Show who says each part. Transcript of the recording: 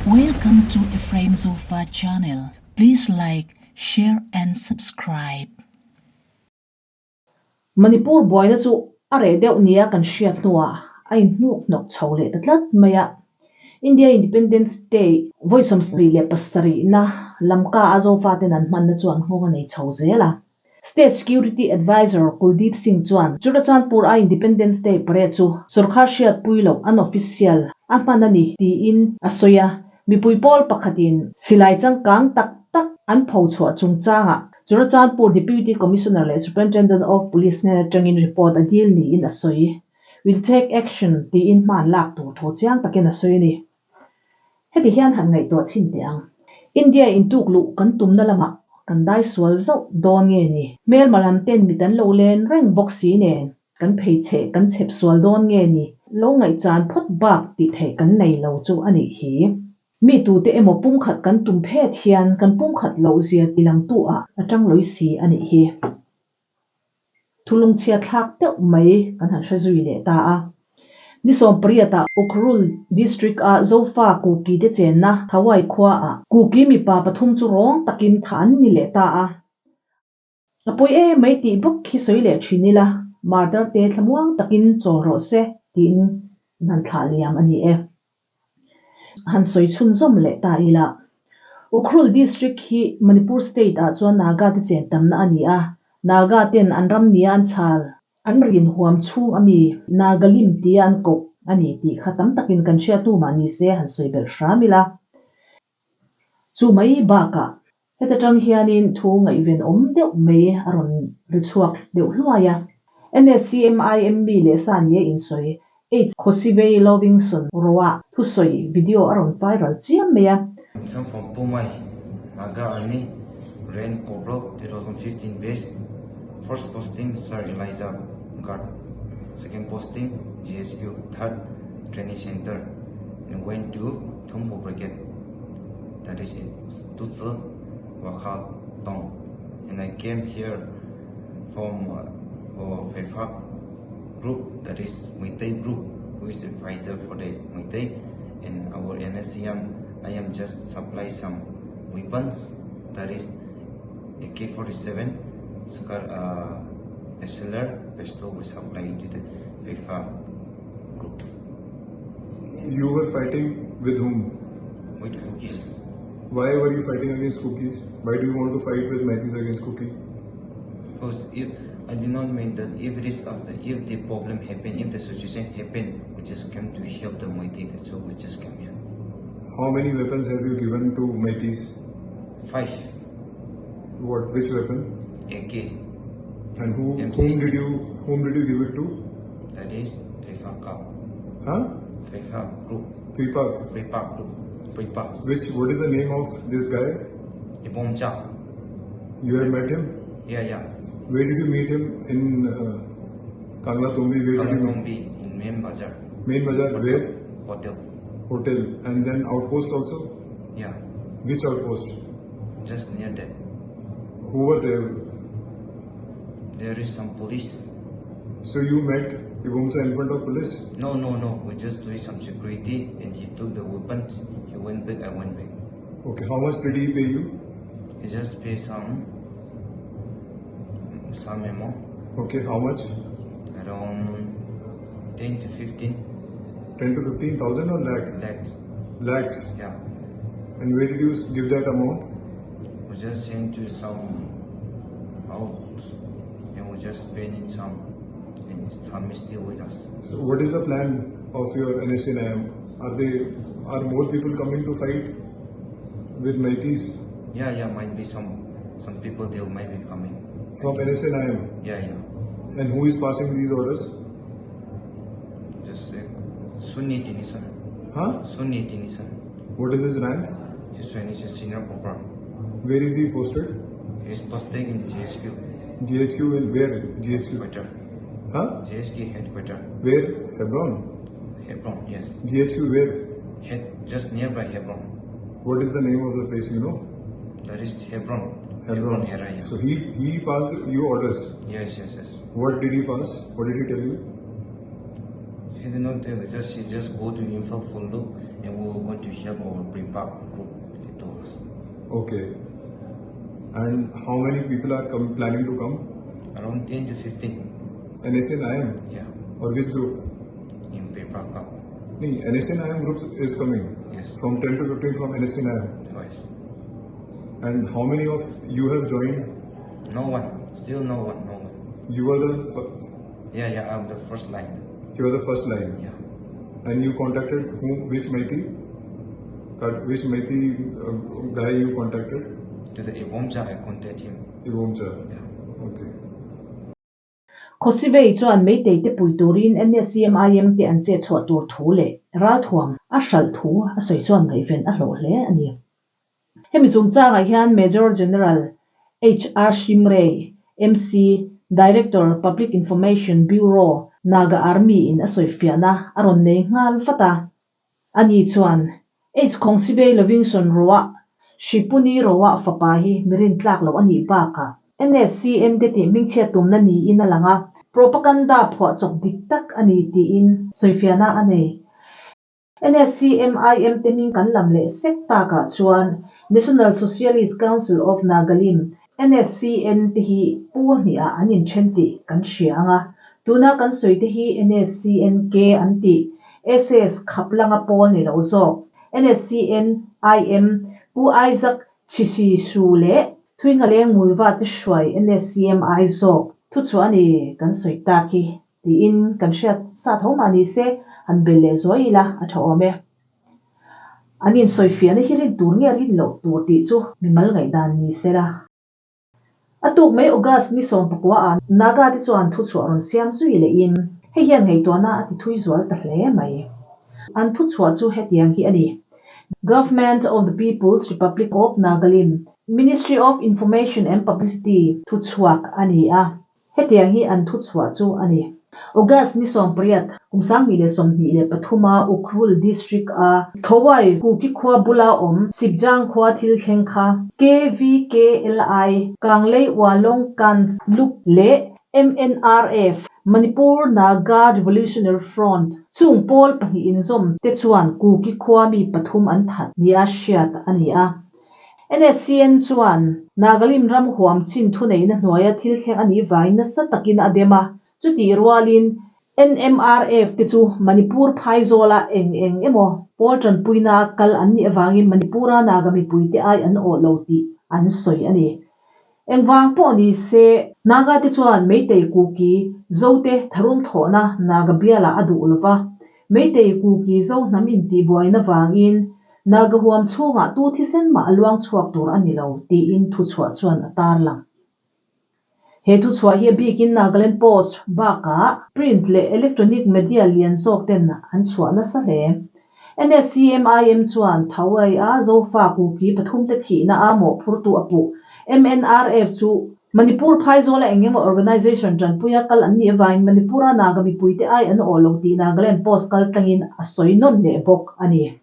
Speaker 1: Welcome to Ephraim Zofa channel. Please like, share and subscribe.
Speaker 2: Manipur buaina chu a reh deuh nia kan hriat hnuah a inhnuk hnawk chho leh ta tlat mai a. India Independence Day vawi 77 na Lamka a Zofa ten an hmanna chuan nghawng a nei chho zel a. State Security Adviser Kuldeep Singh chuan Churachandpur a Independence Day parade chu sorkar hriatpui loh unofficial a hman a ni tiin a sawi a. Mipui pawl pakhatin silai changkang tak tak an pho chhuah chungchangah Churachandpur Deputy Commissioner leh Superintendent of Police hnen atangin report a dil niin a sawi. Will take action tiin hma an lak tur thu chiang takin a sawi a ni. Heti hian han ngaihtuah chhin teh ang. India in tuk luh kan tumna lamah kan dai sual zauh dawn nge ni? Hmelma lam ten mit an lo len reng bawk si nen kan phei cheh kan chhep sual dawn nge ni? Lo ngaihchan phawt bak tih theih kan nei lo chu a nih hi. Mi tute emaw pumkhat kan tum phet hian kan pumkhat loh zia tilangtu ah a tang lawi si a nih hi. Thulungchhia thlak deuh mai kan han hre zui leh ta a. Ni 18 ah Ukhrul District a Zofa Kuki te chenna Thawai khua ah Kuki mipa pathum chu rawng takin tha an ni leh ta a. A pawi em mai tih bawk khi sawi leh thin ila, martyr te thlamuang takin chawl rawh se tiin an han thlah liam a ni e. Han sawi chhunzawm leh ta ila. Ukhrul District hi Manipur State ah chuan Naga te chen tamna a ni a, Naga ten an ram nia an chhal, an rin huam chhung a mi Nagalim tia an koh a ni tih kha tam takin kan hriat hnu mah ni se han sawi belh hram ila. Chu mai bakah heta tang hianin thu ngaihven awm deuh mai a rawn ri chhuak deuh hluai a. NSCMIM mi leh sa nia insawi H. Khawsivei Lovingson Roa thusawi video a rawn viral chiam mai a.
Speaker 3: Some from Pumai, Naga Army, Rank Corporal 2015 base, first posting Sir Elijah Guard, second posting GSQ, third training center, and went to Thumpo Brigade, that is in Tutsi, Wakha, Tong. And I came here from Feifak group, that is Meitei group, who is a fighter for the Meitei. And our NSCM, I am just supply some weapons, that is AK-47, Scar, SLR, pistol we supply to the FIFA group.
Speaker 4: You were fighting with whom?
Speaker 3: With Kukis.
Speaker 4: Why were you fighting against Kukis? Why do you want to fight with Meiteis against Kuki?
Speaker 3: Because if I do not mean that if it is after, if the problem happen, if the situation happen, we just came to help the Meitei, that's all, we just came here.
Speaker 4: How many weapons have you given to Meiteis?
Speaker 3: 5.
Speaker 4: What? Which weapon?
Speaker 3: AK.
Speaker 4: And who?
Speaker 3: M
Speaker 4: Whom
Speaker 3: sixty.
Speaker 4: did you? Whom did you give it to?
Speaker 3: That is Feifak Club.
Speaker 4: Huh?
Speaker 3: Feifak Group.
Speaker 4: Feifak.
Speaker 3: Feifak Group. Feifak.
Speaker 4: Which? What is the name of this guy?
Speaker 3: Ibomcha.
Speaker 4: You have met him?
Speaker 3: Yeah, yeah.
Speaker 4: Where did you meet him? In Kangla Tombi? Where did you meet?
Speaker 3: Kangla Tombi in Main Bazaar.
Speaker 4: Main Bazaar,
Speaker 3: Hotel.
Speaker 4: Where?
Speaker 3: Hotel.
Speaker 4: Hotel. And then outpost also?
Speaker 3: Yeah.
Speaker 4: Which outpost?
Speaker 3: Just near that.
Speaker 4: Who were there?
Speaker 3: There is some police.
Speaker 4: So you met Ibomcha in front of police?
Speaker 3: No, no, no. We just doing some security and he took the weapon. He went back, I went back.
Speaker 4: Okay, how much did he pay you?
Speaker 3: He just paid some amount.
Speaker 4: Okay, how much?
Speaker 3: Around 10 to 15.
Speaker 4: 10 to 15,000 or lakh?
Speaker 3: Lakhs.
Speaker 4: Lakhs?
Speaker 3: Yeah.
Speaker 4: And where did you give that amount?
Speaker 3: We just sent to some out and we just spending some, and some is still with us.
Speaker 4: So what is the plan of your NSCNIM? Are more people coming to fight with Meiteis?
Speaker 3: Yeah, yeah, might be some people they might be coming.
Speaker 4: From NSCNIM?
Speaker 3: Yeah, yeah.
Speaker 4: And who is passing these orders?
Speaker 3: Just Sunni Dinison.
Speaker 4: Huh?
Speaker 3: Sunni Dinison.
Speaker 4: What is his rank?
Speaker 3: His rank is a senior corporal.
Speaker 4: Where is he posted?
Speaker 3: He is posted in GHQ.
Speaker 4: GHQ in where? GHQ.
Speaker 3: Headquarter.
Speaker 4: Huh?
Speaker 3: GHQ headquarter.
Speaker 4: Where? Hebron?
Speaker 3: Hebron, yes.
Speaker 4: GHQ where?
Speaker 3: Head, just nearby Hebron.
Speaker 4: What is the name of the place, you know?
Speaker 3: That is Hebron.
Speaker 4: Hebron.
Speaker 3: Hebron area.
Speaker 4: So he passed you orders?
Speaker 3: Yes, yes, yes.
Speaker 4: What did he pass? What did he tell you?
Speaker 3: He did not tell. Just he just go to Imphal for look, and we were going to help our Prepak group. He told us.
Speaker 4: Okay. And how many people are come, planning to come?
Speaker 3: Around 10 to 15.
Speaker 4: NSCN IM
Speaker 3: Yeah,
Speaker 4: or which group?
Speaker 3: in Prepak Club.
Speaker 4: No, NSCN IM group is coming.
Speaker 3: Yes.
Speaker 4: From 10 to 15 from NSCN IM.
Speaker 3: Twice.
Speaker 4: And how many of you have joined?
Speaker 3: No one. Still no one. No one.
Speaker 4: You were the
Speaker 3: Yeah, yeah. I'm the first line.
Speaker 4: you were the first line.
Speaker 3: Yeah.
Speaker 4: And you contacted whom? Which Meitei? Which Meitei guy you contacted?
Speaker 3: To the Ibomcha, I contact him.
Speaker 4: Ibomcha.
Speaker 3: Yeah.
Speaker 4: Okay.
Speaker 2: Khawsivei chuan Meitei te pui turin NSCN-IM te an chet chhuah tur thu leh ralthuam a hralh thu a sawi chuan ngaihven a hlawh hle a ni. Hemi chungchangah hian Major General HR Shimrei, MC, Director, Public Information Bureau, Naga Army in a sawifiahna a rawn nei nghal vat a. Ani chuan, H Khawngsivei Lovingson Roa, Hripuni Roa fapa hi mi rintlak loh a nih bakah NSCN te tih hmingchhiat tumna niin a lang a, propaganda phuahchawp dik tak a ni tiin sawifiahna a nei. NSCN-IM te hming kan lam leh sek takah chuan National Socialist Council of Nagalim, NSCN, te hi pawl hnihah an inthen tih kan hria ang a, tuna kan sawi te hi NSCN-K an tih, SS khap langa pawl ni lo zawk, NSCN-IM, Pu Isaac Chhisisu leh Thuingaleng Muiva te hruai NSCM-I zawk thuchhuah a ni kan sawi tak hi tiin kan hriat sa tho mah ni se han bel leh zuai ila a tha awm e. An insawifiahna hi rin tur nge rin loh tur tih chu mimal ngaihdan ni se la. A tuk mai August ni 19 ah Naga te chuan thuchhuah rawn siam zui lehin hei hian ngaihtuahna a ti thui zual ta hle mai. An thuchhuah chu hetiang hi a ni. Government of the People's Republic of Nagalim, Ministry of Information and Publicity thuchhuak a ni a. Hetiang hi an thuchhuah chu a ni. August ni 18, kum 2023 a Ukhrul District a Thowai Kuki khua bula awm Sipjang khua thil thleng kha KVKLI, Kanglei Ualong Kans Lup leh MNRF, Manipur Naga Revolutionary Front, chung pawl pahnih inzawm te chuan Kuki khua mi pathum an that nia hriat a ni a. NSCN chuan Nagalim ram huam chin thuneihna hnuaia thil thleng a nih vangin nasa takin a dem a, chutih rualin NMRF te chu Manipur phaizawla eng eng emaw pawl tanpuina kal an nih avangin Manipura Naga mipuite ai an awh lo tih an sawi a ni. Engvang pawh ni se, Naga te chuan Meitei Kuki Zote tharum thawhna Naga bialah a duh lo va, Meitei Kuki Zo hnam intihbuaina vangin Naga huam chhungah tu thisen mah a luang chhuak tur a ni lo tiin thuchhuah chuan a tarlang. He thuchhuah hi a bikin Nagaland Post bakah print leh electronic media lian zawk ten an chhuah nasa hle. NSCN-IM chuan Thawai a Zofa Kuki pathum te thihna a mawhphurtu a puh. MNRF chu Manipur phaizawla eng emaw organisation tanpuia kal an nih avangin Manipura Naga mipuite ai an awh lo tih Nagaland Post kal tlangin a sawi nawn leh bawk a ni.